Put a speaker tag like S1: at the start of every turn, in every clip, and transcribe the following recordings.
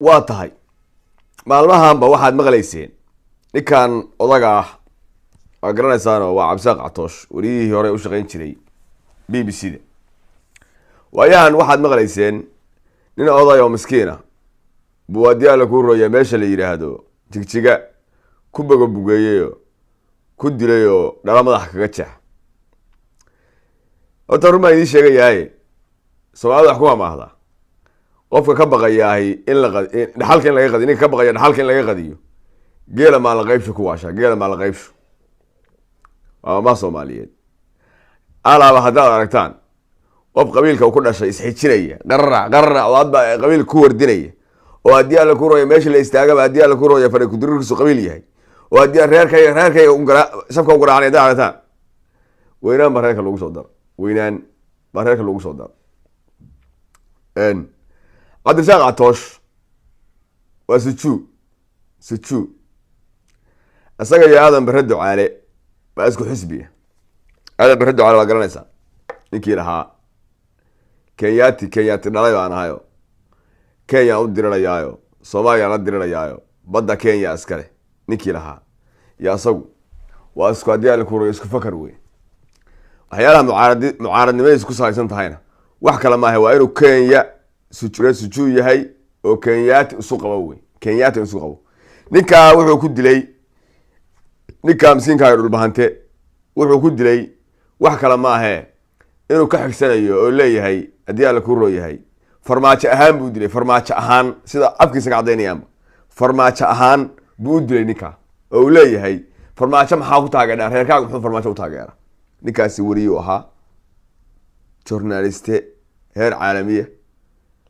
S1: Waa tahay, maalmahanba waxaad maqlayseen ninkan odaga ah, waa garanaysaano, waa Cabdisaaq Catoosh, wariyihii hore u shaqayn jiray BBC da. Waayahan waxaad maqlayseen nin oday oo miskiin ah buwaadiyaala ku roya meesha la yidhaahdo Jigjiga ku bogobugeeyeyoo ku dilay oo dhala madaxa kaga jeex. Horta run baan idiin sheegayaaye, Soomaalida wax kuma maahda qofka ka baqayaahi in la dhaxalka in laga qadiyo. Ninka ka baqaya dhaxalka in laga qadiyo, geela maala qaybsho ku waashaa. Geela maala qaybsho waa mamaa Soomaaliyeed. Alaaba haddaad aragtaan qof qabiilka uu ku dhashay isxijinaya, qararac qararac, oo hadba qabiil ku wardinaya, oo haddii Alla ku rooya meesha la istaagaba haddii Alla ku rooya fadhi kudirirkiisu qabiil yahay, oo haddii reerkayga safka u garaacnay haddaad aragtaan, weynaan baa reerka lagu soo daro, weynaan baa reerka lagu soo daro. Cabdirasaaq Catoosh waa sujuu sujuu, isaga iyo Aadan Bare Ducaale waa isku xisbiya. Aadan Bare Ducaale waa garanaysaa, ninkii lahaa Kenyaati Kenyaati dhalay baan ahayo, Kenya u dirirayaayo, Soomaaliya la dirirayaayo, badda Kenya iskale, ninkii lahaa iyo asagu waa isku, haddii Alla ku isku fakar wey. Waxyaalaha mucaaradnimadiis ku salaysan tahayna wax kale maaha, waa inuu Kenya sujure sujuu yahay oo Kenyaati isu qabo wey, Kenyaati isu qabo. Ninkaa wuxuu ku dilay, ninkaa miskiinkaa Dhulbahante wuxuu ku dilay wax kale maahee, inuu ka xigsanayo oo leeyahay haddii Alla ku roo yahay Farmaajo ahaan buu dilay. Farmaajo ahaan, sida afkiisa ka caddaynayaanba, Farmaajo ahaan buu u dilay ninkaa, oo uu leeyahay Farmaajo maxaa ku taageerdhaa, reerkaaga muxuu Farmaajo u taageera? Ninkaasi weriyuu ahaa, journaliste heer caalamiya,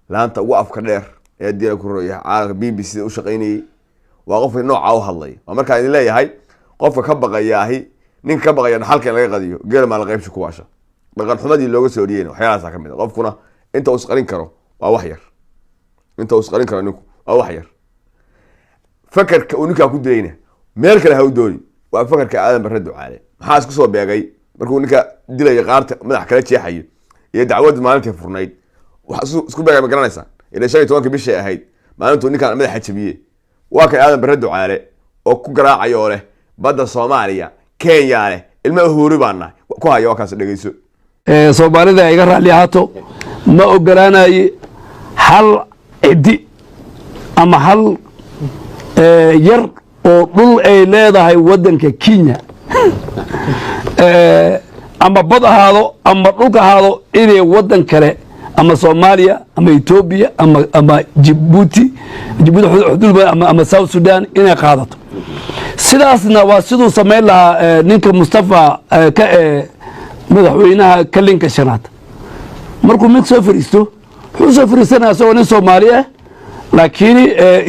S1: laanta ugu afka dheer ee haddii Alla ku roo yahay caalamka BBC da u shaqaynayey. Waa qofka noocaa u hadlay. Waa markaan idin leeyahay qofka ka baqayaahi, ninka ka baqaya dhaxalka in laga qadiyo, geela maala qaybsha ku waasha. Dhaqan xumadii looga soo oriyeyna waxyaalahaasa ka mid a. Qofkuna inta uu isqarin karo waa wax yar, inta uu isqarin karo ninku waa wax yar. Fakarka uu ninkaa ku dilayna meel kale ha u doonin, waa fakarka Aadan Barre Ducaale. Maxaa isku soo beegay markuu ninka dilayo, qaarta madax kala jeexayo iyo dacwadda maalintii furnayd? Waxa isku beegay ma garanaysaan? Ilaa 15-ka bishay ahayd maalintuu ninkaan madaxa jabiyey. Waa kan Aadan Barre Ducaale oo ku garaacaya oo leh badda Soomaaliya Kenya leh, ilma Uhuuri baan nahay ku haya. Waa kaas, dhegeyso.
S2: Soomaalida iga raalli ahaato, ma ogolaanaye hal ciddi ama hal yar oo dhul ay leedahay waddanka Kenya, ama bad ahaado ama dhulka ahaado, inay waddan kale ama Soomaaliya ama Etoobiya ama Jibuuti xuduud ama South Sudan inay qaadato. Sidaasna waa siduu samayn lahaa ninka Mustafa ka madaxweynaha kalinka shanaad. Markuu mid soo fariisto, wuxuu soo fariisanaya asagoo nin Soomaali ah laakiin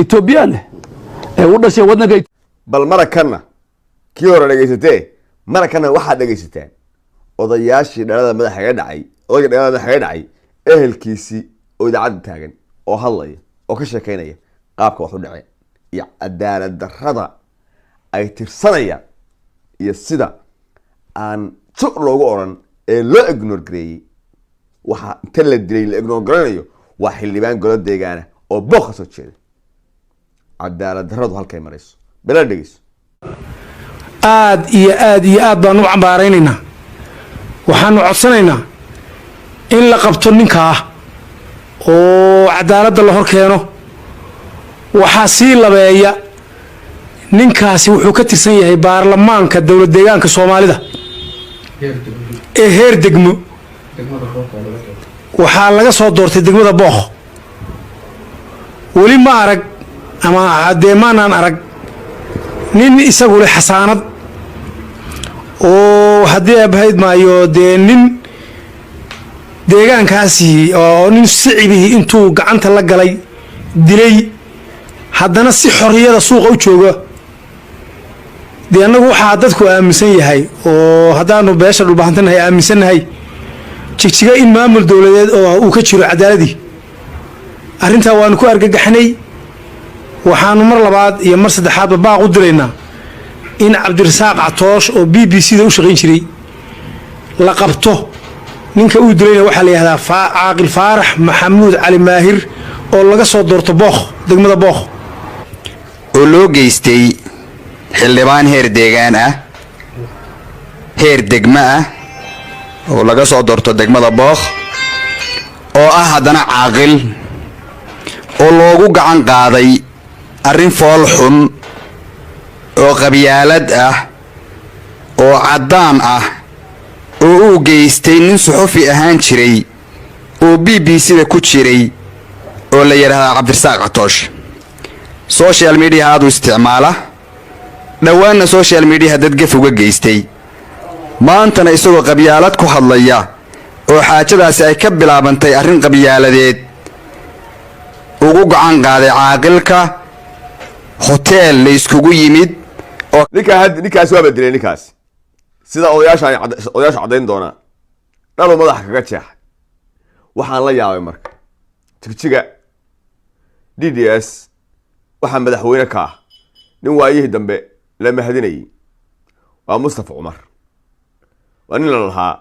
S2: Etoobiyaan ah ee u dhashay waddanka.
S1: Bal marakanna kii hore dhegeysatee, marakanna waxaad dhegeysataan odayaashii dhalada madaxa kaga dhacay, odayga dhalada madaxa kaga dhacay ehelkiisii oo idaacadda taagan oo hadlaya oo ka sheekeynaya qaabka wax u dhaceen iyo cadaalad darrada ay tirsanayaan iyo sida aan ju loogu odhan ee loo ignore gareeyey. Waxaa inta la dilay la ignore garanayo waa xildhibaan golo deegaana oo Booq ka soo jeeda. Cadaalad darradu halkay marayso bela dhegeyso.
S3: Aad iyo aad iyo aad baan u cambaaraynaynaa. Waxaanu codsanaynaa in la qabto ninkaa oo cadaaladda la hor keeno. Waxaa sii labeeya, ninkaasi wuxuu ka tirsan yahay baarlamaanka dowlad deegaanka Soomaalida ee heer degmo. Waxaa laga soo doortay degmada Bookh. Weli ma arag ama dee maanaan arag nin isagu leh xasaanad oo haddii abahayd maayo dee nin deegaankaasi oo nin sicibihii intuu gacanta la galay dilay, haddana si xorriyada suuqa u jooga. Dee annagu waxaa dadku aaminsan yahay oo haddaanu beesha Dhulbahantanahay aaminsannahay Jigjiga in maamul dowladeed oo uu ka jiro cadaaladii. Arrintaa waanu ku argagaxnay. Waxaanu mar labaad iyo mar saddexaadba baaq u diraynaa in Cabdirasaaq Catoosh oo BBC da u shaqayn jiray la qabto. Ninka uu dilayna waxaa la yihahdaa Caaqil Faarax Maxamuud Cali Maahir. Oo laga soo doorto Bookh, degmada Bookh.
S4: Oo loo geystay xildhibaan heer deegaan ah, heer degmo ah, oo laga soo doorto degmada Bookh, oo ah haddana caaqil, oo loogu gacan qaaday arrin fool xun oo qabyaalad ah oo caddaan ah oo uu geystay nin suxufi ahaan jiray oo BBC da ku jiray oo la yidhaahdaa Cabdirasaaq Catoosh. Social media aad u isticmaala, dhowaanna social mediaha dad gaf uga geystay, maantana isagoo qabyaalad ku hadlaya oo xaajadaasi ay ka bilaabantay arrin qabyaaladeed ugu gacan qaaday caaqilka hoteel la iskugu yimid oo
S1: Ninkaa had ninkaasi waa bedelay ninkaasi, sida odayaasha ay odayaashu caddayn doonaan, dhaluu madaxa kaga jeexay. Waxaan la yaabay marka Jigjiga DDS waxaa madaxweyne ka ah nin waayihii dambe la mahadinayay, waa Mustafa Cumar. Waa nin la lahaa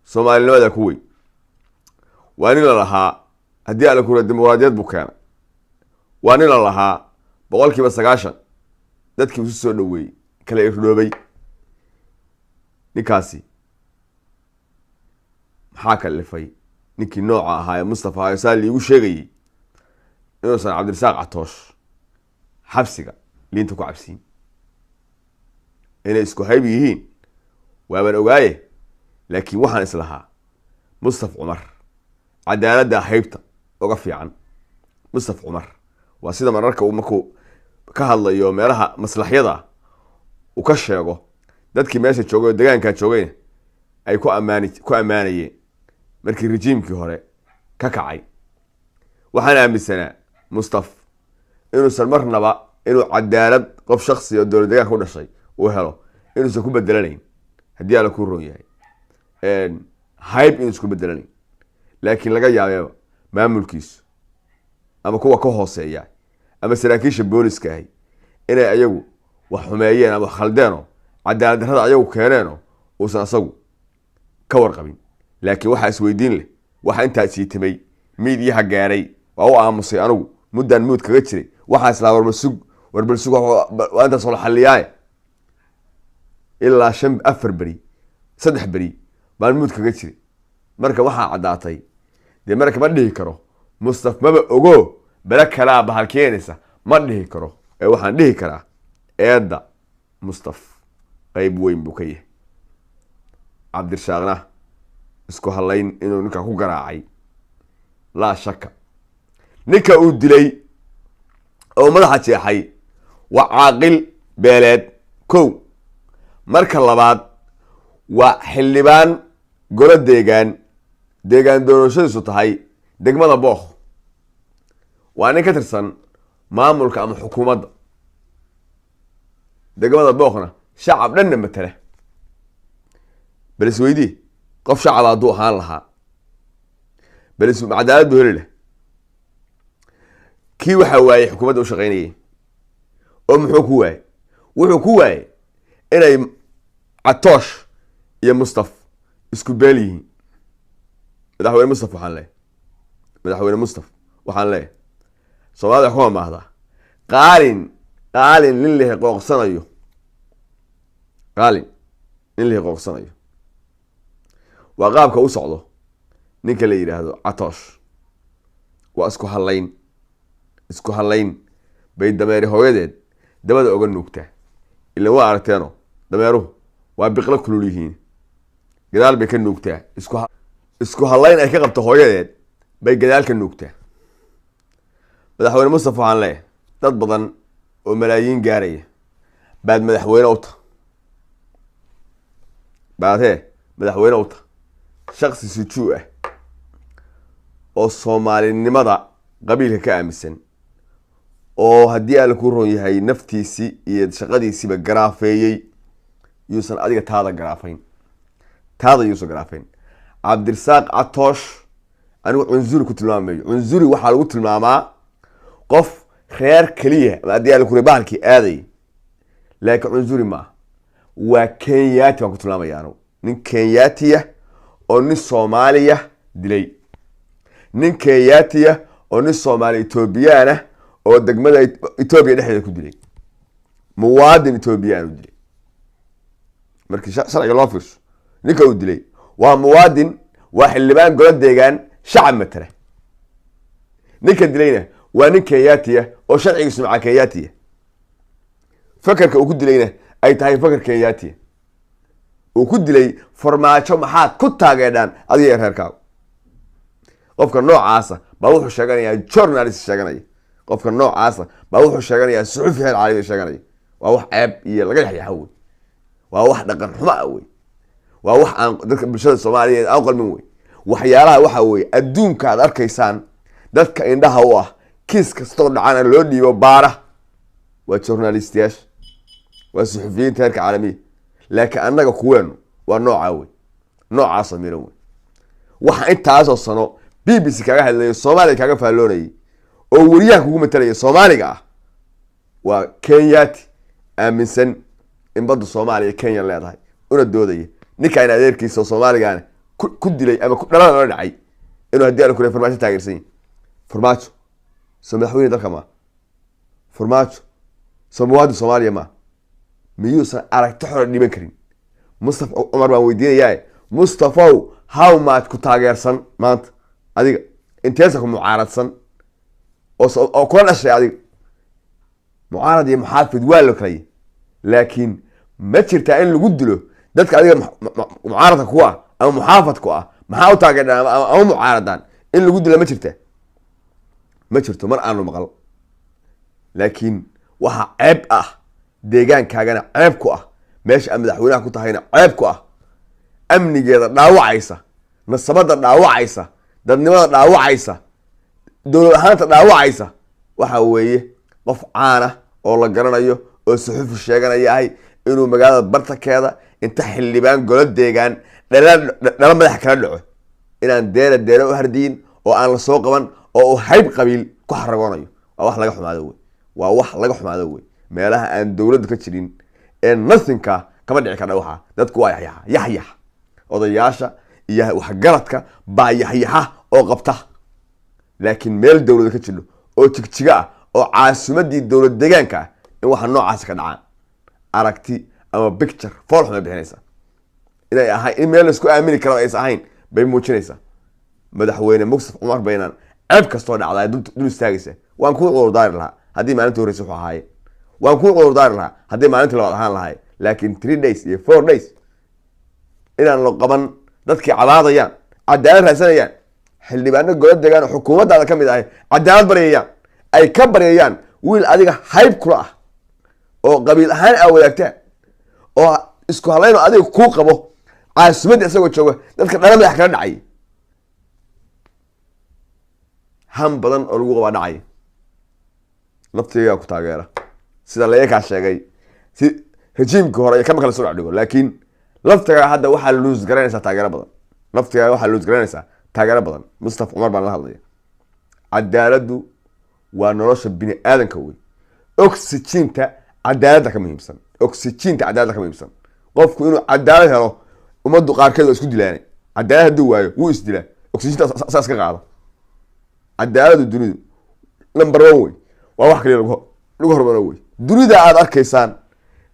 S1: Soomaalinimada ku weyn, waa nin la lahaa haddii Alla kura dimuqraadiyad buu keenay, waa nin la lahaa 90% dadkii isu soo dhoweeyey, kala irdhoobay. Ninkaasi maxaa kalifay, ninkii nooca ahaa ee Mustafa saa liigu sheegayey, inuusan Cabdirasaaq Catoosh xabsiga liinta ku cabsiin? Inay isku hayb yihiin waabaan ogaaye, laakiin waxaan islahaa Mustafa Cumar cadaaladda haybta uga fiican. Mustafa Cumar waa sida mararka uu markuu ka hadlayo meelaha maslaxyada uu ka sheego, dadkii meesha joogay oo degaankaa joogayna ay ku ammaanayeen markii rejiimkii hore ka kacay. Waxaan aaminsanaa Mustaf inuusan marnaba inuu cadaalad qof shaksi oo dowlad degaanka u dhashay uu helo inuusan ku bedelanayn, haddii Alla kuu roon yahay, hayb inuusan ku bedelanayn. Laakiin laga yaabeeba maamulkiisu ama kuwa ka hooseeya ama saraakiisha booliska ahi inay ayagu wax xumeeyeen ama wax khaldeenoo cadaalad darrada ayagu keeneenoo uusan asagu ka warqabin. Laakiin waxaa isweydiin leh, waxa intaa siitamay miidiyaha gaaray, waa u aamusay anigu muddaan muud kaga jiray. Waxaa islaa warbal sug, warbal sug, waa intaasoo la xalliyaaye. Ilaa shan, 4 beri, 3 beri baan muud kaga jiray. Marka waxaa caddaatay dee, marka ma dhihi karo Mustaf maba ogo, bele kalaa bahal keenaysa ma dhihi karo, ee waxaan dhihi karaa eedda Mustaf qayb weyn buu ka yahay. Cabdirshaaqna isku hadlayn inuu ninka ku garaacay laa shaka. Ninka uu dilay oo madaxa jeexay waa caaqil beeleed kow. Marka labaad waa xildhibaan golo deegaan, deegaan doorashadiisu tahay degmada Bookh. Waa nin ka tirsan maamulka ama xukuumadda degmada Bookhna, shacab dhanna matala. Bal isweydii, qof shacaba hadduu ahaan lahaa, bal is cadaalad buu heli lah? Kii waxaa waayey xukuumadda u shaqaynayay oo muxuu ku waayey? Wuxuu ku waayey inay Catoosh iyo Mustaf isku beel yihiin. Madaxweyne Mustaf waxaan leeyahay, madaxweyne Mustaf waxaan leeyahay, Soomaalida kuma maahdaa qaalin qaalin nin lihi qooqsanayo, qaalin nin lihi qooqsanayo. Waa qaabka u socdo ninka la yidhaahdo Catoosh. Waa isku hadlayn, isku hadlayn bay dameeri hooyadeed dabada oga nuugtaa. Ilan waa aragteeno, dameeruhu waa biqlo kulul yihiin, gadaal bay ka nuugtaa. Isku hadlayn ay ka qabto hooyadeed bay gadaal ka nuugtaa. Madaxweyne Mustafa waxaan leeyahay, dad badan oo malaayiin gaaraya baad madaxweyne u ta, baad hee madaxweyne u ta. Shaksi sujuu ah oo Soomaalinimada qabiilka ka aaminsan oo haddii Alla ku roon yahay naftiisii iyo shaqadiisiiba garaafeeyey, yuusan adiga taada garaafayn, taada yuusan garaafayn. Cabdirasaaq Catoosh anigu cunsuri ku tilmaamayo. Cunsuri waxaa lagu tilmaamaa qof reer keliya ama haddii Alla ku bahalkii aaday, laakiin cunsuri maaha. Waa Kenyaati baan ku tilmaamaya anigu, nin Kenyaatiya oo nin Soomaaliya dilay, nin Kenyaatiya. Oo nin Soomaali Etoobiyaan ah oo degmada Etoobiya dhexdeeda ku dilay, muwaadin Etoobiyaan u dilay. Markii sharciga loo fiirsho, ninka uu dilay waa muwaadin, waa xildhibaan golo deegaan, shacab matala. Ninka dilayna waa nin Kenyaatiya oo sharcigiisu macaa Kenyaatiya, fakarka uu ku dilayna ay tahay fakar Kenyaatiya uu ku dilay. Farmaajo maxaad ku taageedhaan adiga iyo reerkaagu? Qofka noocaasa baa wuxuu sheeganayaa journalist sheeganaya. Qofka noocaasa baa wuxuu sheeganayaa suxufi heer caalami sheeganaya. Waa wax ceeb iyo laga yaxyaxa wey, waa wax dhaqan xumo ah wey, waa wax aan dadka bulshada Soomaaliyeed aan qalmin wey. Waxyaalaha waxa weeye adduunka aad arkaysaan, dadka indhaha u ah, kiis kastoo dhacana loo dhiibo baara, waa journalistiyaasha, waa suxufiyiinta heerka caalamiya. Laakiin annaga kuweenu waa noocaa wey, noocaasoo miran wey. Waxa intaasoo sano BBC kaaga hadlayay, Soomaaliya kaaga faalloonayay oo weriyaha kugu matalaya Soomaaliga ah waa Kenyati aaminsan in badda Soomaaliya Kenya leedahay una doodaya. Ninkaan adeerkiisa oo Soomaaligaana ku dilay ama dhalada la dhacay inuu haddii ala kule Farmaajo taageersan yahay. Farmaajo soo madaxweyne dalka maa? Farmaajo soo muwaadin Soomaaliya maa? Miyuusan aragti xora dhiban karin? Mustafa Cumar baan weydiinayaa. Mustafaw, how maad ku taageersan maanta adiga? Inteesa ku mucaaradsan oo kula dhashay adiga? Mucaarad iyo muxaafid waa la kala, laakiin ma jirtaa in lagu dilo dadka adiga mucaaradka ku ah ama muxaafadku ah? Maxaa u taageerdhaan ama mucaaradaan in lagu dilo ma jirtaa? Ma jirto mar aanu maqal. Laakiin waxa ceeb ah, deegaankaagana ceeb ku ah, meesha aad madaxweynaha ku tahayna ceeb ku ah, amnigeeda dhaawacaysa, nasabada dhaawacaysa, dadnimada dhaawacaysa, dowlad ahaanta dhaawacaysa, waxa weeye qof caana oo la garanayo oo suxufi sheeganaya ahay inuu magaalada bartankeeda inta xildhibaan golo deegaan dhala dhala madaxa kala dhaco, inaan deera deera u hardiyin oo aan la soo qaban oo uu hayb qabiil ku xaragoonayo. Waa wax laga xumaado wey, waa wax laga xumaado wey. Meelaha aan dowladdu ka jirin ee nothingka kama dhici kardha. Waxaa dadku waa yaxyaxa, yaxyax odayaasha iyo waxgaradka baa yaxyaxa oo qabta. Laakiin meel dowlada ka jidho oo Jigjiga ah oo caasimadii dowlad deegaanka ah in waxa noocaasi ka dhacaan, aragti ama picture fool xumay bixinaysaa. Inay ahayn in meel laisku aamini karo aysan ahayn bay muujinaysaa. Madaxweyne Mustaf Cumar baynaan ceeb kastoo dhacdaa dul istaagaysa. Waan kuu cudurdaari lahaa haddii maalintii horeysa wuxuu ahaaye, waan kuu cudurdaari lahaa haddii maalintii labaad ahaan lahaay, laakiin 3 days iyo 4 days inaan la qaban, dadkii cabaadayaan, cadaalad raadsanayaan, xildhibaano golo degaan oo xukuumaddaada ka mid ahay cadaalad baryayaan, ay ka baryayaan wiil adiga hayb kula ah oo qabiil ahaan aa wadaagtaan oo isku halayn oo adiga kuu qabo, caasimadda isagoo jooga dadka dhala madax kala dhacay, ham badan oo lagu qabaa dhacay. Laftigaa ku taageera sida layakaa sheegay si rejiimkii hore iyo kama kala soo dhex dhigo, laakiin laftigaa hadda waxaa luus garanaysaa taageero badan. Laftigaa waxaa luus garanaysaa taageero badan. Mustafa Cumar baan la hadlaya. Cadaaladdu waa nolosha bini aadanka wey. Oxyginta cadaaladda ka muhiimsan, oxyginta cadaaladda ka muhiimsan. Qofku inuu cadaalad helo, ummaddu qaarkeed waa isku dilaanay. Cadaalad hadduu waayo wuu isdilaa, oxyginta saas ka qaado. Cadaaladdu dunidu number one wey, waa wax kaliya lagu horumaro wey. Dunida aad arkaysaan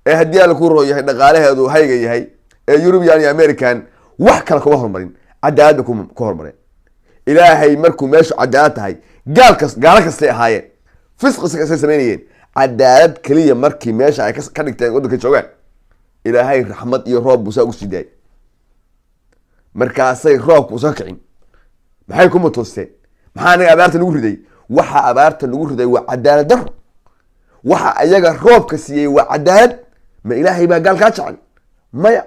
S1: ee haddii alla ku roon yahay dhaqaalaheedu hayga yahay ee European iyo American wax kale kuma horumarin, cadaaladda ku horumareen. Ilaahay markuu meeshu cadaalad tahay, gaalkas gaalo kastay ahaayeen, fisqi kastay samaynayeen, cadaalad keliya markii meesha ay ka dhigteen waddanka joogaan, Ilaahay raxmad iyo roob buu saa ugu sii daayay. Markaasay roobku soo kicin. Maxay ku mutuusteen? Maxaa anaga abaarta nagu riday? Waxa abaarta nagu riday waa cadaalad daro. Waxa ayaga roobka siiyey waa cadaalad. Ma Ilaahay baa gaal kaa jecel? Maya.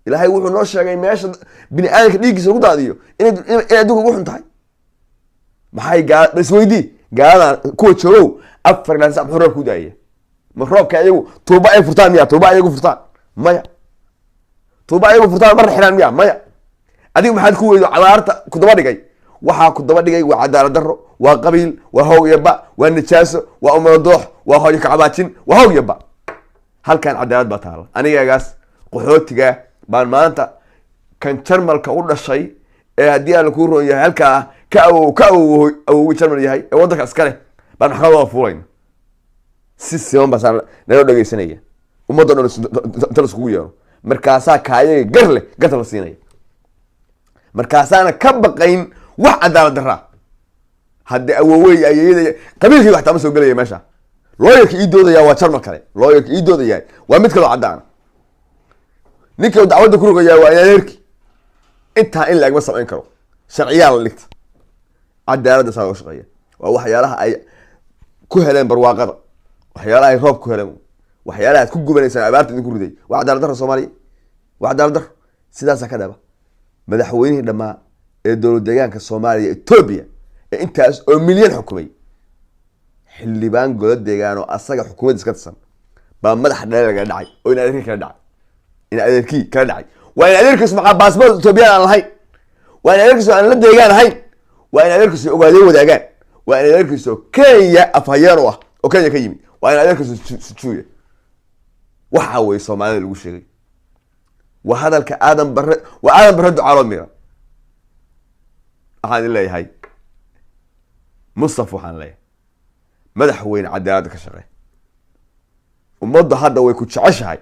S1: Ilaahay wuxuu noo sheegay meesha bini aadamka dhiiggiisa lagu daadiyo inay adduunka ugu xun tahay. Maxay gaal isweydii gaaladan kuwa joogow 4 ilaa 9 muxuu roobka u daayaya? Ma roobka ayagu tuuba ay furtaan miya? Tuuba ayagu furtaan? Maya. Tuuba ayagu furtaan marna xiraan miya? Maya. Adiga maxaad ku weydo abaarta ku daba dhigay? Waxaa ku daba dhigay waa cadaalad daro, waa qabiil, waa hoog iyo ba, waa nijaaso, waa umadoox, waa hooyo kacabaajin, waa hoog iyo ba. Halkan cadaalad baa taala. Anigagaas qaxootiga baan maanta kan Jarmalka u dhashay ee haddii aan kuu roon yahay halkaa Ka awow ka awow awowgii Jarmal yahay ee waddanka iska leh baan maxkamadooda fuulayna. Si siman baa saa naloo dhegeysanaya, ummadda dhan inta laiskugu yeero, markaasaa kaayaga gar leh garta la siinaya, markaasaana ka baqayn wax cadaalad darraa. Haddii awowey, ayeeyada, qabiilkayga xataa ma soo gelaya meesha. Looyarka ii doodaya waa Jarmal kale, looyarka ii doodaya waa mid kaloo caddaana, ninka dacwadda ku rogayaa waa adeerki. Intaa in laagma samayn karo, sharciyaa la dhigta, cadaaladda saa loo shaqeeya. Waa waxyaalaha ay ku heleen barwaaqada, waxyaalaha ay roob ku heleen, waxyaalaha aad ku gubanaysaan, abaarta idinku riday waa cadaalad darro. Soomaaliya waa cadaalad darro, sidaasaa ka dhaba. Madaxweynihii dhammaa ee dowlad deegaanka Soomaaliya Etoobiya ee intaas oo milyan xukumay, xildhibaan golo deegaan oo asaga xukuumaddiis ka tirsan baa madaxa dheer lagala dhacay oo in adeerkii kala dhacay, in adeerkii kala dhacay. Waa in adeerkiisu maxaa baasboort Etoobiyaan aan lahayn, waa in adeerkiisu aan la deegaan ahayn, waa in adeerkiisu ogaadeen wadaagaan, waa in adeerkiisu Kenya afhayeen u ah oo Kenya ka yimid, waa in adeerkiisu sujuuya. Waxa weye Soomaalida lagu sheegay waa hadalka Aadan Barre, waa Aadan Barre Ducaaloo mira. Waxaan idin leeyahay Mustaf, waxaan leeyahay madaxweyne, cadaaladda ka shaqee. Ummaddu hadda way ku jeceshahay,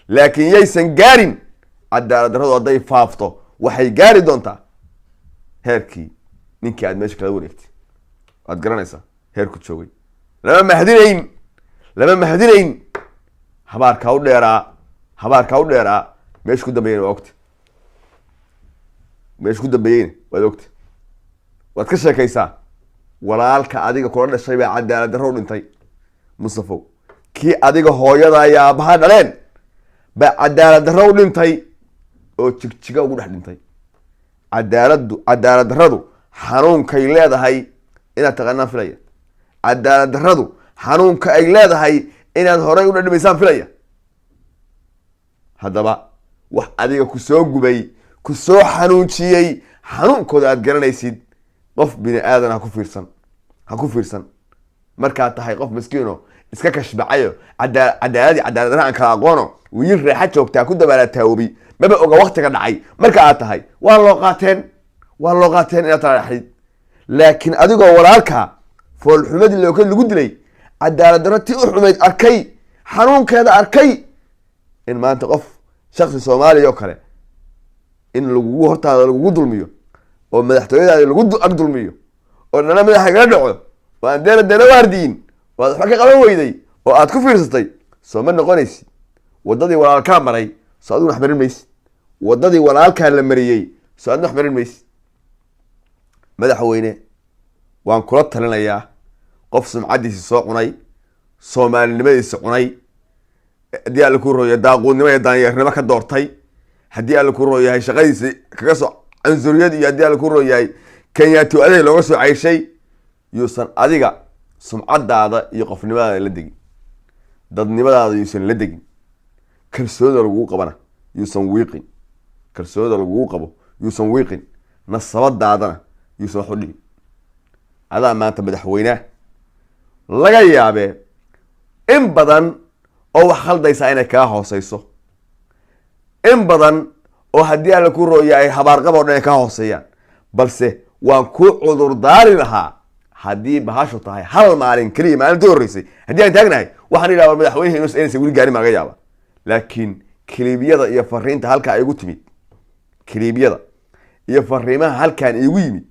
S1: laakiin yaysan gaarin cadaalad darradu. Hadday faafto, waxay gaari doontaa heerkii ninkii aad meesha kala wareegtay. Waad garanaysaa heerku joogay. Lama mahdinayn, lama mahdinayn. Habaarkaa u dheeraa, habaarkaa u dheeraa. Meesha ku dambeeyeyna waa ogta, meesha ku dambeeyeyna waad ogta, waad ka sheekaysaa. Walaalka adiga kula dhashay baa cadaalad darro u dhintay, Mustafow. Kii adiga hooyada iyo aabaha dhaleen baa cadaalad darro u dhintay oo Jigjiga ugu dhex dhintay. Cadaaladdu, cadaalad darradu xanuunkay leedahay inaad taqaanaan filaya. Cadaalad darradu xanuunka ay leedahay inaad horay u dhadhamaysaan filaya. Haddaba wax adiga ku soo gubay, ku soo xanuunjiyey, xanuunkooda aad garanaysid, qof bini aadan ha ku fiirsan, ha ku fiirsan. Markaad tahay qof miskiino iska kashbacayo, cadaaladii cadaalad darra aan kala aqoono, wiil reexa joogtaa ku dabaalataawobi, maba oga waktiga dhacay marka aad tahay, waa loo qaateen, waa loo qaateen inaad taraxid. Laakiin adigoo walaalka foolxumadii looka lagu dilay, cadaalad darro tii u xumayd arkay, xanuunkeeda arkay, in maanta qof shaksi Soomaaliya oo kale in lagugu hortaada lagugu dulmiyo oo madaxtooyadaadi lagu ag dulmiyo oo dhana madaxa kala dhaco oo aan deena deena waardiyin oo aad waxba ka qaban weyday oo aad ku fiirsatay, soo ma noqonaysid waddadii walaalkaa maray? Soo adiguna wax marin maysid waddadii walaalkaa la mariyey? Soo adna wax marin maysid? Madaxweyne, waan kula talinayaa. Qof sumcaddiisi soo cunay, soomaalinimadiisi cunay, haddii Alla ku rooya daaquudnimo iyo daanyeernimo ka doortay, haddii Alla ku rooyahay shaqadiisi kaga soo cunsuriyad iyo haddii Alla ku rooyahay Kenyaati adeeg looga soo cayshay, yuusan adiga sumcadaada iyo qofnimadaada la degin, dadnimadaada yuusan la degin, kalsoonida lagugu qabana yuusan wiiqin, kalsoonida lagugu qabo yuusan wiiqin, nasabadaadana yuusan wax u dhigin. Adaa maanta madaxweyneah, laga yaabee in badan oo wax khaldaysaa inay kaa hooseyso, in badan oo haddii Alla ku rooya ay habaarqaba o dhan ay kaa hooseeyaan, balse waan ku cudurdaari lahaa haddii bahashu tahay hal maalin keliya, maalinta horreysay haddii aan taagnahay. Waxaan idhaha madaxweynaha inaysan weli gaarin baa laga yaaba. Laakiin kiliibyada iyo fariinta halkaa igu timid, kiliibyada iyo fariimaha halkaan iigu yimid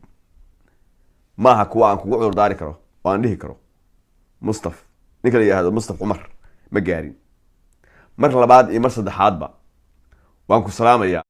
S1: maaha kuwa aan kugu cudurdaari karo oo aan dhihi karo Mustaf, ninka la yihahdo Mustaf Cumar ma gaarin. Mar labaad iyo mar saddexaadba waan ku salaamayaa.